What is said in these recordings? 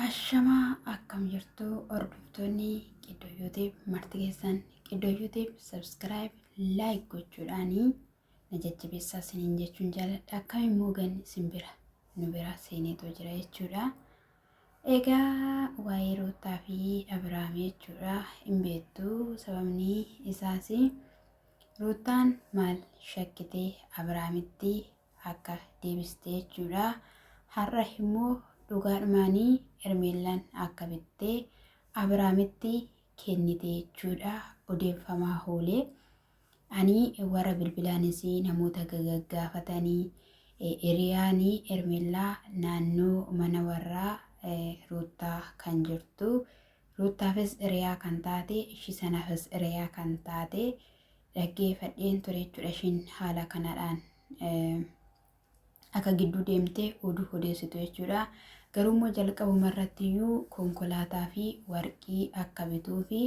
Ashamaa akkam jirtu hordoftoonni Qiddoo YouTube marti keessan Qiddoo YouTube subscribe like gochuudhaanii na jajjabeessaa isiniin jechuun jaaladha. Akkam immoo ganni isin bira nu bira seeneetoo jira jechuudha. Egaa waa'ee Ruuttaa fi Abiraamii jechuudha hin beektu sababni isaas Ruuttaan maal shakkitee Abiraamitti akka deebiste jechuudha. Har'a immoo dhugaadhumaanii Hermeellaan akka bittee Abiraamitti kennite jechuudha odeeffamaa hoolee. Ani warra bilbilaanis namoota gagaggaafatanii hiriyaanii Hermeellaa naannoo mana warraa Ruuttaa kan jirtu Ruuttaafis hiriyaa kan taate ishii sanaafis hiriyaa kan taate dhaggeeffadheen ture jechuudha ishiin haala kanadhaan akka gidduu deemtee oduu odeessitu jechuudha. Garuu immoo jalqabuma irratti iyyuu konkolaataa fi warqii akka bituu fi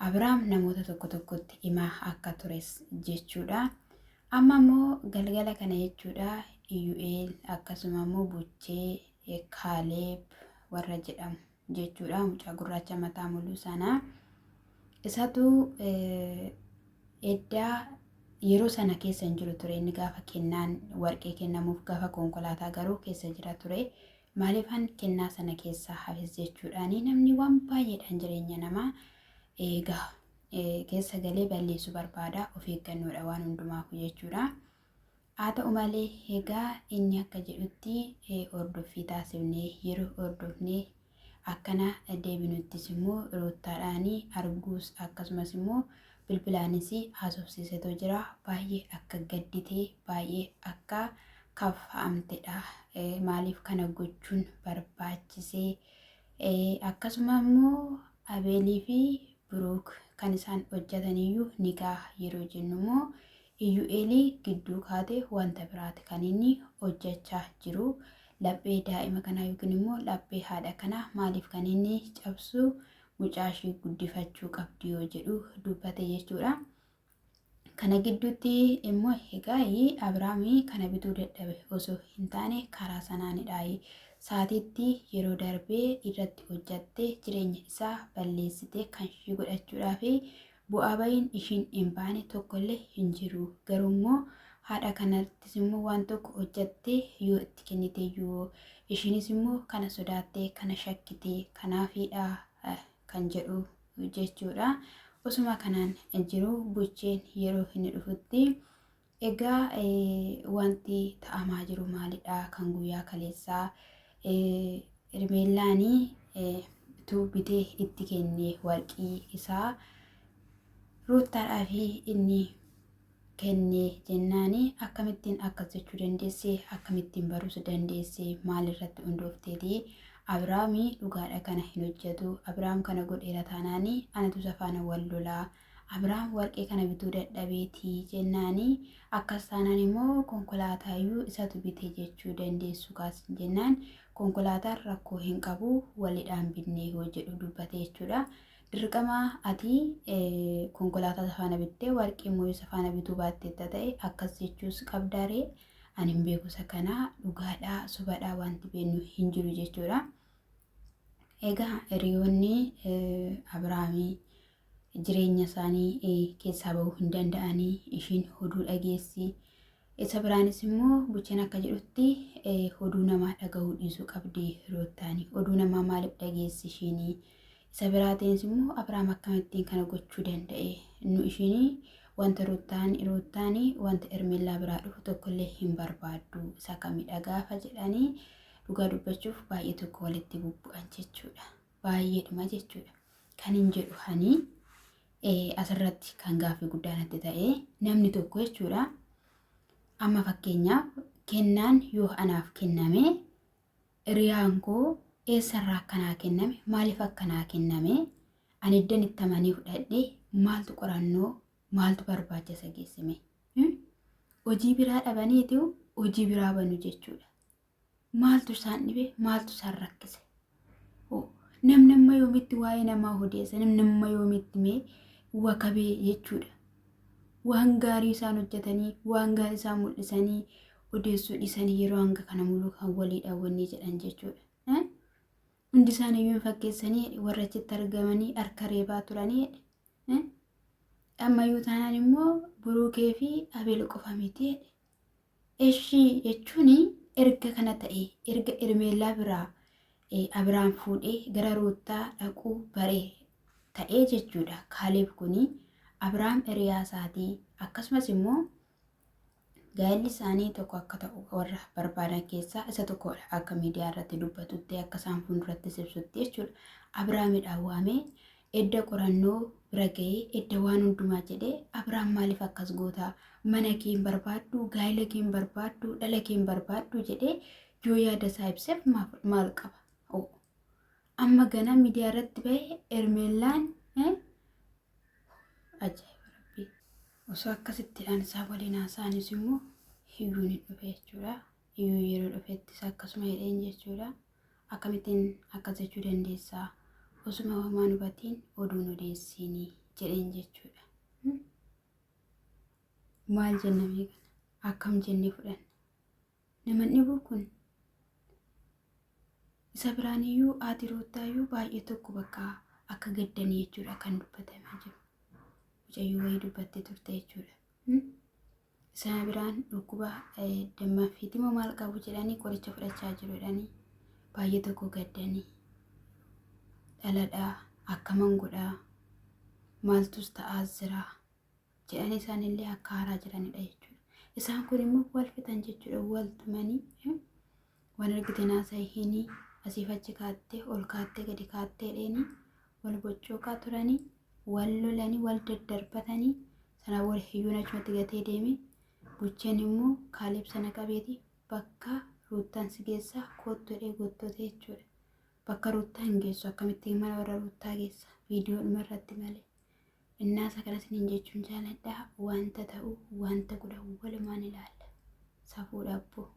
Abiraam namoota tokko tokkotti himaa akka tures jechuudha. Amma immoo galgala kana jechuudha Iyyu'eel akkasuma immoo Buchee Kaaleeb warra jedhamu jechuudha mucaa gurraacha mataa muluu sana isatu eddaa yeroo sana keessa hin jiru ture inni gaafa kennaan warqee kennamuuf gaafa konkolaataa garuu keessa jira ture maaliifan kennaa sana keessaa hafes jechuudhaan namni waan baay'eedhaan jireenya namaa eegaa keessa galee balleessuu barbaada of eeggannoodha waan hundumaafu jechuudha. Haa ta'u malee egaa inni akka jedhutti hordoffii taasifnee yeroo hordofnee akkana deebinuttis immoo Ruuttaadhaan arguus akkasumas immoo bilbilaanis haasofsiisetoo jira. Baay'ee akka gadditee baay'ee akka kaffa'amtedha. Maaliif kana gochuun barbaachisee? Akkasuma immoo Abeelii fi Biruuk kan isaan hojjetaniyyuu ni gaha yeroo jennu immoo Iyyu'eeli gidduu kaate wanta biraati kan inni hojjechaa jiru. Laphee daa'ima kanaa yookiin immoo laphee haadha kanaa maaliif kan inni cabsu mucaa ishii guddifachuu qabdi yoo jedhu dubbate jechuudha. Kana gidduutti immoo egaa Abiraamii kana bituu dadhabe osoo hin taane karaa sanaanidha. Saatiitti yeroo darbee irratti hojjatte jireenya isaa balleessite kan ishii godhachuudhaaf Bu'aa ba'iin ishiin hin baane tokkollee hin jiru. Garuu immoo haadha kanattis immoo waan tokko hojjattee yoo itti kennite iyyuu ishiinis immoo kana sodaattee kana shakkitee kanaafiidha kan jedhu jechuudha. Osuma kanaan jiru bucheen yeroo inni dhufutti egaa wanti ta'amaa jiru maalidha kan guyyaa kaleessaa Hermeellaanii tu bitee itti kenne warqii isaa Ruuttaadhaa fi inni kenne jennaani akkamittiin akkas jechuu dandeesse akkamittiin baruus dandeesse maalirratti hundoofteeti Abiraami dhugaadha kana hin hojjetu Abiraam kana godheera taanaani anatu isa faana wal lolaa Abiraam warqee kana bituu dadhabeetii jennaani akkas taanaan immoo konkolaataayyuu isatu bite jechuu dandeessu kaas jennaan konkolaataan rakkoo hin qabu walidhaan binnee yoo jedhu dubbate jechuudha. Dirqama ati konkolaataa isa faana bittee warqee immoo isa faana bituu baatteetta ta'e akkas jechuus qabdaaree ani hin beeku isa kana dhugaadhaa sobadhaa wanti beennu hin jiru jechuudha. Egaa hiriyoonni Abiraamii jireenya isaanii keessaa bahuu hin danda'anii ishiin oduu dhageessi. Isa biraanis immoo bucheen akka jedhutti oduu namaa dhagahuu dhiisuu qabdi Roottaani. Oduu namaa maaliif dhageessi ishiini? Isa biraatiinis immoo Abiraam akkamittiin kana gochuu danda'e? Nu ishiin wanta Roottaan Roottaani wanta Ermeellaa biraa dhufu tokkollee hin barbaaddu. Isa kamidha gaafa jedhanii dhugaa dubbachuuf baay'ee tokko walitti bubbu'an jechuudha. Baay'eedhuma jechuudha. Kan hin jedhu hani asirratti kan gaaffii guddaa natti ta'e namni tokko jechuudha. Amma fakkeenyaaf kennaan yoo anaaf kenname hiriyaan koo eessarraa akkanaa kenname maaliif akkanaa kenname ani iddan itti amanee fudhadhe maaltu qorannoo maaltu barbaachisa geessime hojii biraa dhabaniitu hojii biraa banu jechuudha. Maaltu isaan dhibe? Maaltu isaan rakkise? Hoo, Namni amma yoomitti waa'ee namaa odeessa? Namni amma yoomitti mee wakabee jechuudha. Waan gaarii isaan hojjetanii, waan gaarii isaan mul'isanii odeessuu dhiisanii yeroo hanga kana muluu kan waliidhaan wanni jedhan jechuudha. Eh? Hundi isaaniiyyuu hin fakkeessanii warra achitti argamanii harka reebaa turanii. Ammayyuu taanaan immoo Buruukee fi Abeel qofa miti jedhe. Eshii jechuun erga kana ta'e erga Ermeellaa biraa Abiraam fuudhee gara Ruuttaa dhaquu bare ta'ee jechuudha. Kaaleeb kuni Abiraam hiriyaa isaatii akkasumas immoo gaa'elli isaanii tokko akka ta'u warra barbaadan keessaa isa tokkodha. Akka miidiyaa irratti dubbatutti akka isaan fuulduratti ibsutti jechuudha. Abiraamidhaan waamee edda qorannoo bira ga'ee edda waan hundumaa jedhee Abiraam maaliif akkas goota mana kee hin barbaaddu gaa'ela kee hin barbaaddu dhala kee hin barbaaddu jedhee yoo yaada isaa ibseef maal qaba? Amma gana miidiyaa irratti bahe Ermeellaan ajaa'iba rabbii. Osoo akkasittiidhaan isaa waliin haasa'anis immoo hiyyuun hin dhufe jechuudha. Hiyyuun yeroo dhufettis akkasuma jedheen jechuudha. Akkamittiin akkas jechuu dandeessaa? Osuma homaa hin hubatiin oduun odeessiinii jedheen jechuudha. Maal jenna mee kana? Akkam jennee fudhanna? Nama hin dhibuu kun? Isa biraan iyyuu haati Ruuttaayyuu baay'ee tokko bakka akka gaddanii jechuudha kan dubbatamaa jiru. Mucayyoo wayii dubbattee turte jechuudha. Isa biraan dhukkuba dammaffiiti moo maal qabu jedhanii qoricha fudhachaa jiru jedhanii baay'ee tokko gaddanii dhaladhaa akkaman godhaa maaltus ta'aa jira jedhanii isaanillee akka haaraa jiranidha jechuudha. Isaan kun immoo wal fixan jechuudha wal tumanii waan argite naasa'ihinii asiif achi kaattee ol kaattee gadi kaattee dheeni wal boccooqaa turanii wal lolanii wal daddarbatanii sanaa wal hiyyuun achumatti gatee deeme bucheen immoo kaaleeb sana qabeeti bakka ruuttaan si geessaa koottu jedhee gottoote jechuudha. Bakka ruuttaa hin geessu akkamittiin mana warra ruuttaa geessa viidiyoodhuma irratti malee. Innaasa kana isiniin jechuun jaaladha. Wanta ta'u wanta godhamu walumaan ilaalla. Safuudha abboo.